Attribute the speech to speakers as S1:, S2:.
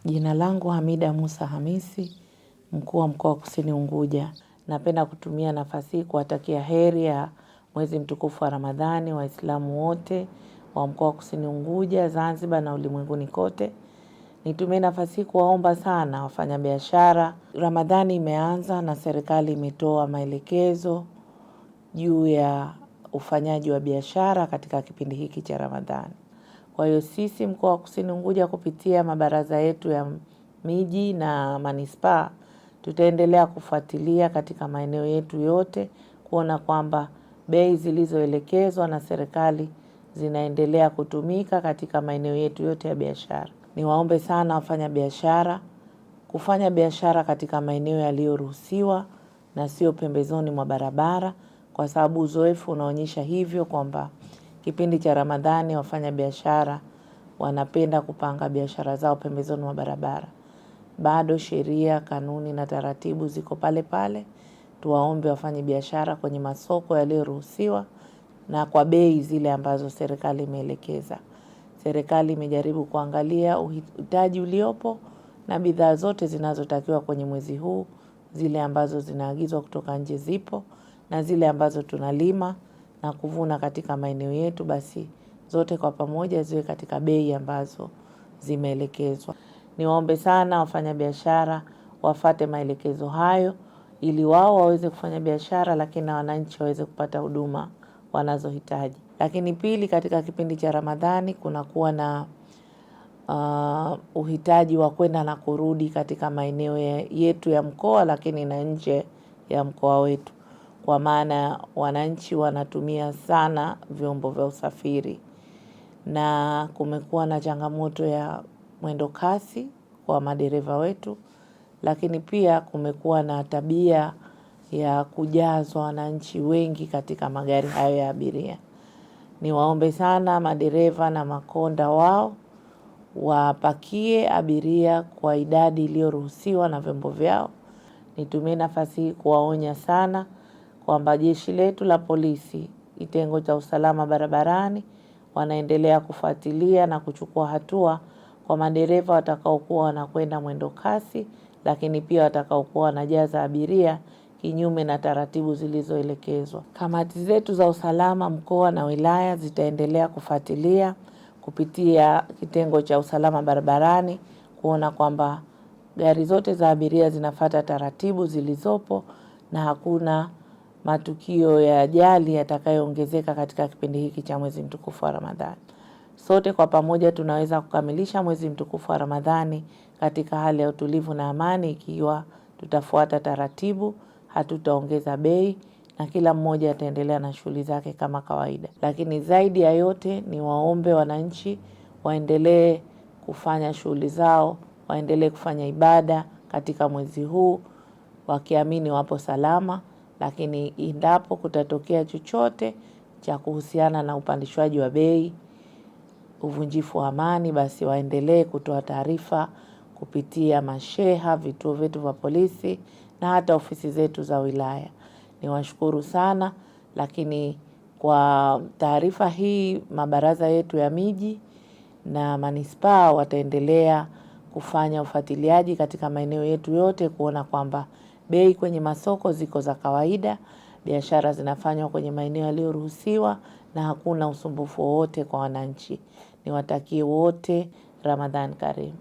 S1: Jina langu Hamida Musa Hamisi, mkuu wa mkoa wa Kusini Unguja. Napenda kutumia nafasi hii kuwatakia heri ya mwezi mtukufu wa Ramadhani Waislamu wote wa mkoa wa Kusini Unguja, Zanzibar na ulimwenguni kote. Nitumie nafasi hii kuwaomba sana wafanyabiashara. Ramadhani imeanza na serikali imetoa maelekezo juu ya ufanyaji wa biashara katika kipindi hiki cha Ramadhani. Kwa hiyo sisi mkoa wa Kusini Unguja kupitia mabaraza yetu ya miji na manispaa tutaendelea kufuatilia katika maeneo yetu yote kuona kwamba bei zilizoelekezwa na serikali zinaendelea kutumika katika maeneo yetu yote ya biashara. Niwaombe sana wafanya biashara kufanya biashara katika maeneo yaliyoruhusiwa na sio pembezoni mwa barabara, kwa sababu uzoefu unaonyesha hivyo kwamba kipindi cha Ramadhani wafanya biashara wanapenda kupanga biashara zao pembezoni mwa barabara. Bado sheria, kanuni na taratibu ziko pale pale. Tuwaombe wafanye biashara kwenye masoko yaliyoruhusiwa na kwa bei zile ambazo serikali imeelekeza. Serikali imejaribu kuangalia uhitaji uliopo na bidhaa zote zinazotakiwa kwenye mwezi huu, zile ambazo zinaagizwa kutoka nje zipo na zile ambazo tunalima na kuvuna katika maeneo yetu, basi zote kwa pamoja ziwe katika bei ambazo zimeelekezwa. Niwaombe sana wafanyabiashara wafate maelekezo hayo ili wao waweze kufanya biashara, lakini na wananchi waweze kupata huduma wanazohitaji. Lakini pili, katika kipindi cha Ramadhani kunakuwa na uhitaji wa kwenda na kurudi katika maeneo yetu ya mkoa, lakini na nje ya mkoa wetu, kwa maana wananchi wanatumia sana vyombo vya usafiri na kumekuwa na changamoto ya mwendo kasi kwa madereva wetu, lakini pia kumekuwa na tabia ya kujazwa wananchi wengi katika magari hayo ya abiria. Niwaombe sana madereva na makonda wao wapakie abiria kwa idadi iliyoruhusiwa na vyombo vyao. Nitumie nafasi hii kuwaonya sana kwamba jeshi letu la polisi kitengo cha usalama barabarani wanaendelea kufuatilia na kuchukua hatua kwa madereva watakaokuwa wanakwenda mwendo kasi, lakini pia watakaokuwa wanajaza abiria kinyume na taratibu zilizoelekezwa. Kamati zetu za usalama mkoa na wilaya zitaendelea kufuatilia kupitia kitengo cha usalama barabarani kuona kwamba gari zote za abiria zinafata taratibu zilizopo na hakuna matukio ya ajali yatakayoongezeka katika kipindi hiki cha mwezi mtukufu wa Ramadhani. Sote kwa pamoja tunaweza kukamilisha mwezi mtukufu wa Ramadhani katika hali ya utulivu na amani ikiwa tutafuata taratibu, hatutaongeza bei na kila mmoja ataendelea na shughuli zake kama kawaida. Lakini zaidi ya yote ni waombe wananchi waendelee kufanya shughuli zao, waendelee kufanya ibada katika mwezi huu wakiamini wapo salama, lakini endapo kutatokea chochote cha kuhusiana na upandishwaji wa bei, uvunjifu wa amani, basi waendelee kutoa taarifa kupitia masheha, vituo vyetu vya polisi na hata ofisi zetu za wilaya. Niwashukuru sana, lakini kwa taarifa hii mabaraza yetu ya miji na manispaa wataendelea kufanya ufuatiliaji katika maeneo yetu yote kuona kwamba bei kwenye masoko ziko za kawaida, biashara zinafanywa kwenye maeneo yaliyoruhusiwa na hakuna usumbufu wowote kwa wananchi. Niwatakie wote Ramadhan Karim.